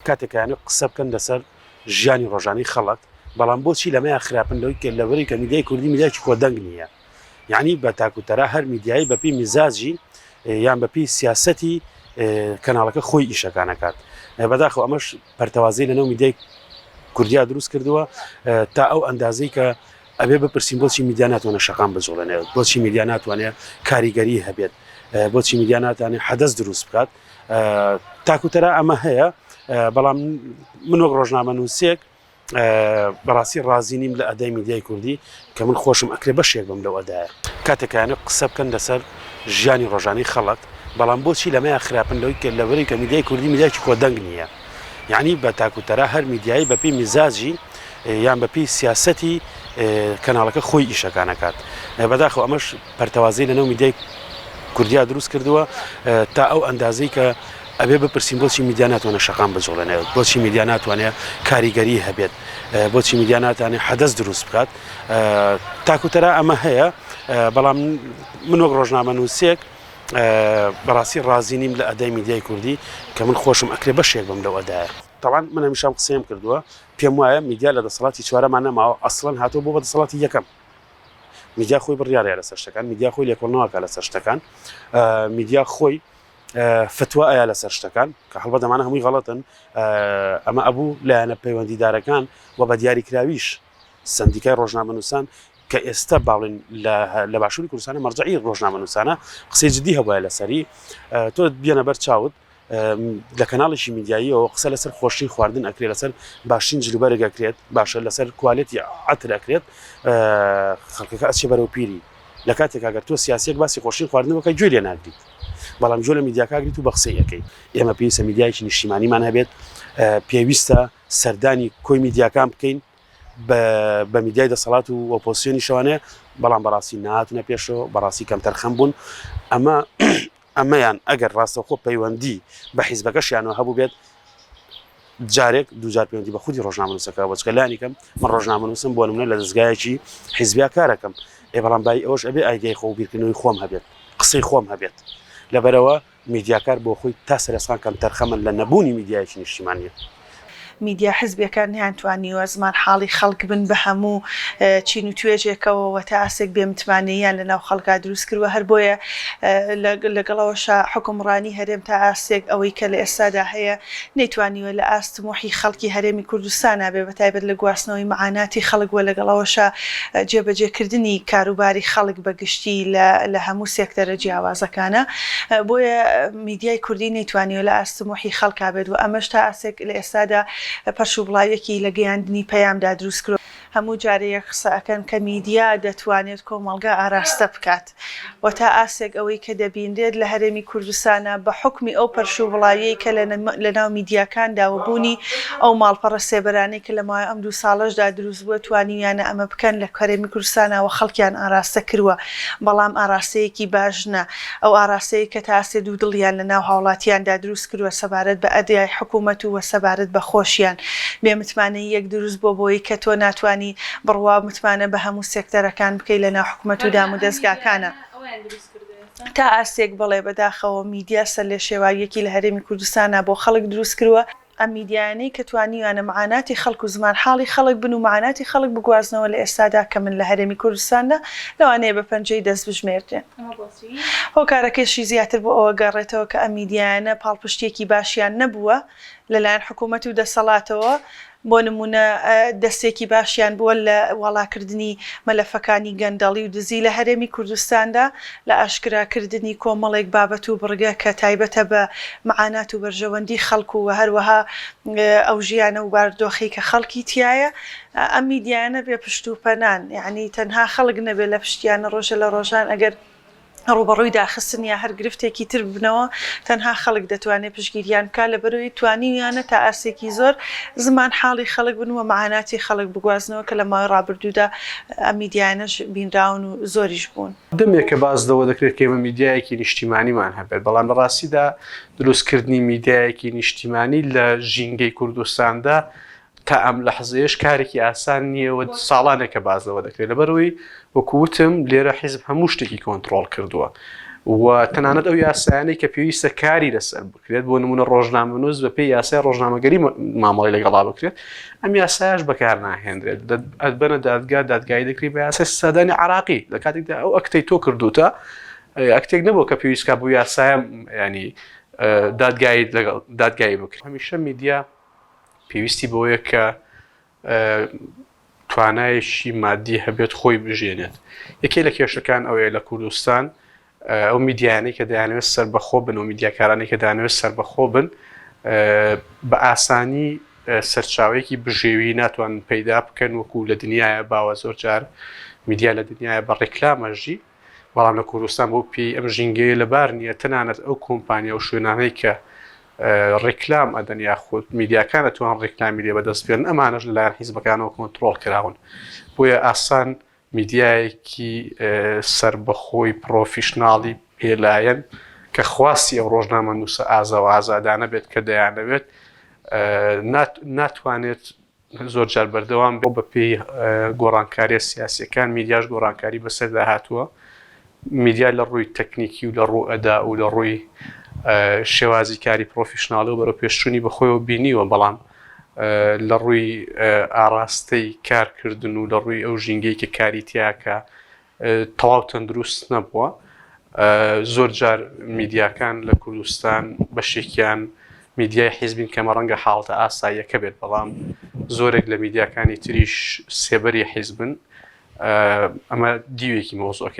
کاتێک کە یانەوێت قسە بکەن لەسەر ژیانی ڕۆژانەی خەڵک، بەڵام بۆچی لەمەیا خراپن لەوەی کە لەبەرئەوەی کە میدیای کوردی میدیایەکی کۆدەنگ نییە یانی بە تاک و تەرا هەر میدیایی بەپێی میزاجی یان بەپێی سیاسەتی کەناڵەکە خۆی ئیشەکان ئەکات بەداخەوە ئەمەش پەرتەوازەی لەناو میدیای کوردیا دروست کردووە تا ئەو ئەندازەی کە ئەبێ بپرسین بۆچی میدیا ناتوانێت شەقام بجوڵێنێت بۆچی میدیا ناتوانێت کاریگەری هەبێت بۆچی میدیا ناتوانێت حەدەس دروست بکات تاکوتەرا ئەمە هەیە بەڵام من وەک ڕۆژنامەنووسێک بەڕاستی ڕازی نیم لە ئەدای میدیای کوردی کە من خۆشم ئەکرێ بەشێک بم لەو ئەدایە. کاتێک کە یانەوێت قسە بکەن لەسەر ژیانی ڕۆژانەی خەڵک، بەڵام بۆچی لەمەیا خراپن لەوەی کە لەبەرئەوەی کە میدیای کوردی میدیایەکی کۆدەنگ نییە یانی بە تاک و تەرا هەر میدیایی بەپێی میزاجی یان بەپێی سیاسەتی کەناڵەکە خۆی ئیشەکان ئەکات بەداخەوە ئەمەش پەرتەوازەی لەناو میدیای کوردیا دروست کردووە تا ئەو ئەندازەی کە ئەبێ بپرسین بۆچی میدیا ناتوانێت شەقام بجوڵێنێت بۆچی میدیا ناتوانێت کاریگەری هەبێت بۆچی میدیا ناتوانێت حەدەس دروست بکات تاکوتەرا ئەمە هەیە بەڵام من وەک ڕۆژنامەنووسێک بەڕاستی ڕازی نیم لە ئەدای میدیای کوردی کە من خۆشم ئەکرێ بەشێک بم لەو ئەدایە. تەبعەن من هەمیشە ئەم قسەیەم کردووە پێم وایە میدیا لە دەسەڵاتی چوارەمان نەماوە ئەسڵەن هاتووە بۆ بە دەسەڵاتی یەکەم. میدیا خۆی بڕیارەیە لەسەر شتەکان میدیا خۆی لێکۆڵنەوەکە لەسەر شتەکان میدیا خۆی فتوا ئەیا لەسەر شتەکان کە هەڵبەت ئەمانە هەمووی غەڵەتن ئەمە ئەبوو لایەنە پەیوەندیدارەکان و بە دیاریکراویش سندیکای ڕۆژنامەنووسان کە ئێستا باڵین لە باشووری کوردستانە مەرجعی ڕۆژنامەنووسانە قسەی جدی هەبووە لەسەری تۆ بێنە بەر چاوت لە کەناڵێکی میدیاییەوە قسە لەسەر خۆشترین خواردن ئەکرێت لەسەر باشترین جلوبەرگ ئەکرێت باشە لەسەر کوالێتی عەتر ئەکرێت خەڵکەکە ئەچێ بەرەو پیری لە کاتێک ئەگەر تۆ سیاسیەک باسی خۆشترین خواردن بکە گوێ لێ ناگریت بەڵام گوێ لە میدیاکە ئەگریت و بە قسەی ئەکەیت ئێمە پێویستە میدیایەکی نیشتیمانیمان هەبێت پێویستە سەردانی کۆی میدیاکان بکەین بە میدیای دەسەڵات و ئۆپۆزسیۆنیشەوانەیە بەڵام بەڕاستی نهاتنە پێشەوە بەڕاستی کەمتەرخەم بوون ئەمە ئەمەیان ئەگەر ڕاستەوخۆ پەیوەندی بە حیزبەکەشیانەوە هەبووبێت، جارێک دووجار پەیوەندی بە خودی ڕۆژنامەنووسەکە بۆ چکە لانی کەم من ڕۆژنامەنووسم بۆ نمونە لە دەزگایەکی حیزبیا کارەکەم ئێ بەڵام بای ئەوەش ئەبێ ئایدیای خۆ و بیرکردنەوەی خۆم هەبێت قسەی خۆم هەبێت لەبەرەوە میدیاکار بۆ خۆی تا سەرێسان کەمتەرخەمن لە نەبوونی میدیایەکی نیشتیمانیە. میدیا حزبیەکان نەیانتوانیوە زمانحاڵی خەڵک بن بە هەموو چین و توێژێکەوە و تا ئاستێک بێ متمانەییان لە ناو خەڵکا دروست کردوە هەر بۆیە لەگەڵ ئەوەشا حوکمڕانی هەرێم تا ئاستێک ئەوەی کە لە ئێستادا هەیە نەیتوانیوە لە ئاست تموحی خەڵکی هەرێمی کوردستانا بێ بە تایبەت لە گواستنەوەی مەعاناتی خەڵک و لەگەڵ ئەوەشا جێبەجێ کردنی کاروباری خەڵک بە گشتی لە لە هەموو سێکتەرە جیاوازەکانا بۆیە میدیای کوردی نەیتوانیوە لە ئاست تموحی خەڵکا بێت و ئەمەش تا ئاستێک لە ئێستادا پەرشوبڵاویەکی لە گەیاندنی پەیامدا دروست کردوە. هەموو جارێ یەک قسە ئەکەن کە میدیا دەتوانێت کۆمەڵگا ئاراستە بکات و تا ئاستێک ئەوەی کە دەبینرێت لە هەرێمی کوردستانا بە حوکمی ئەو پەرشوبڵاویەی کە لە ناو میدیاکاندا و بوونی ئەو ماڵپەڕە سێبەرانەی کە لە ماوەی ئەم دوو ساڵەشدا دروست بووە توانیویانە ئەمە بکەن لە هەرێمی کوردستانا و خەڵکیان ئاراستە کروە بەڵام ئاراستەیەکی باش نا ئەو ئاراستەیە کە تا ئاستێ دوودڵیان لە ناو هاوڵاتیاندا دروست کردوە سەبارەت بە ئەدای حکومەت و سەبارەت بە خۆشیان. بێ متمانەییەک دروست بوە بۆی کە تۆ ناتوانی بڕوا و متمانە بە هەموو سێکتەرەکان بکەی لە ناو حکومەت و دامودەزگاکانا. تا ئاستێک بەڵێ بەداخەوە میدیا سەرلێشێواویەکی لە هەرێمی کوردستانا بۆ خەڵک دروست کروە. ئەم میدیایانەی کە توانیویانە معاناتی خەڵک و زمانحاڵی خەڵک بن و معاناتی خەڵک بگوازنەوە لە ئێستادا کەمن لە هەرێمی کوردستاندا لەوانەیە بە پەنجەی دەست بژمێردرێن. هۆکارەکەشی زیاتر بۆ ئەوە گەڕێتەوە کە ئەم میدیایانە پاڵپشتییەکی باشیان نەبووە لەلایەن حکوومەت و دەسەڵاتەوە بۆ نموونە دەستێکی باشیان بووە لە واڵاکردنی مەلەفەکانی گەندەڵی و دزی لە هەرێمی کوردستاندا، لە ئاشکراکردنی کۆمەڵێک بابەت و بڕگە کە تایبەتە بە مەعانات و بەرژەوەندی خەڵک و هەروەها ئەو ژیانە و باردۆخەی کە خەڵکی تیایە. ئەم میدیایانە بێ پشت و پەنان، یەعنی تەنها خەڵک نەبێ لە پشتیانە ڕۆژێ لە ڕۆژان ئەگەر ڕووبەڕووی داخستن یا هەر گرفتێکی تر ببنەوە، تەنها خەڵک دەتوانێت پشتگیریان بکات، لەبەرئەوەی توانیویانە تا ئاستێکی زۆر زمان حاڵی خەڵک بن و مەعاناتی خەڵک بگوازنەوە کە لە ماوەی ڕابردوودا ئەم میدیایانەش بینراون و زۆریش بوون. دەمێکە باس لەوە دەکرێت کە ئێمە میدیایەکی نیشتیمانیمان هەبێت، بەڵام لە ڕاستیدا دروستکردنی میدیایەکی نیشتیمانی لە ژینگەی کوردستاندا تا ئەم لەحزەیەش کارێکی ئاسان نییە و ساڵانێکە باس لەوە دەکرێت لەبەرئەوەی وەکو وتم لێرە حیزب هەموو شتێکی کۆنتڕۆڵ کردووە. و تەنانەت ئەو یاسایانەی کە پێویستە کاری لەسەر بکرێت بۆ نمونە ڕۆژنامەنووس بە پێی یاسای ڕۆژنامەگەری مامەڵی لەگەڵا بکرێت ئەم یاسایش بەکار ناهێنرێت ئەتبەنە دادگا دادگایی دەکری بە یاسای سزادانی عراقی لە کاتێکدا ئەو ئەکتەی تۆ کردوتە ئەکتێک نەبوو کە پێویستکا بۆ یاسایە ینی دادگایی لەگەڵ دادگایی بکرێت هەمیشە میدیا پێویستی بەوەیە کە توانایەکی مادی هەبێت خۆی بژێنێت. یەکێ لە کێشەکان ئەوەیە لە کوردستان ئەو میدیایانەی کە دەیانەوێت سەربەخۆ بن و میدیاکارانی کە دەیانەوێت سەربەخۆ بن بە ئاسانی سەرچاوەیەکی بژێوی ناتوانن پەیدا بکەن وەکو لە دنیاە باوە زۆر جار میدیا لە دنیاە بە ڕێکلامەژی بەڵام لە کوردستان بەو پێی ئەم ژینگەیە لەبار نییە، تەنانەت ئەو کۆمپانیا و شوێنانەی کە ڕیکلام ئەدەن یاخود میدیاکان ئەتوان ڕیکلامی لێ بەدەست بێنن ئەمانەش لەلایەن حیزبەکانەوە کۆنتڕۆڵ کراون بۆیە ئاسان میدیایەکی سەربەخۆی پڕۆفیشناڵی بێلایەن کە خواستی ئەو ڕۆژنامەنووسە ئازا و ئازادانە بێت کە دەیانەوێت ناتوانێت زۆر جار بەردەوام بێت. بەپێی گۆڕانکارییە سیاسییەکان میدیاش گۆڕانکاری بەسەردا هاتووە. میدیا لە ڕووی تەکنیکی و لە ڕوو ئەدا و لە ڕووی شێوازی کاری پرۆفیشناڵی و بەرەوپێشچوونی بەخۆیەوە بینیوە، بەڵام لە ڕووی ئاڕاستەی کارکردن و لە ڕووی ئەو ژینگەی کە کاری تیاکە تەواو تەندروست نەبووە. زۆر جار میدیاکان لە کوردستان بەشێکیان میدیای حیزبین کەمە ڕەنگە حاڵەتە ئاساییەکە بێت بەڵام زۆرێک لە میدیاکانی تریش سێبەری حیزبن ئەمە دیوێکی مەوزوعەکەیە.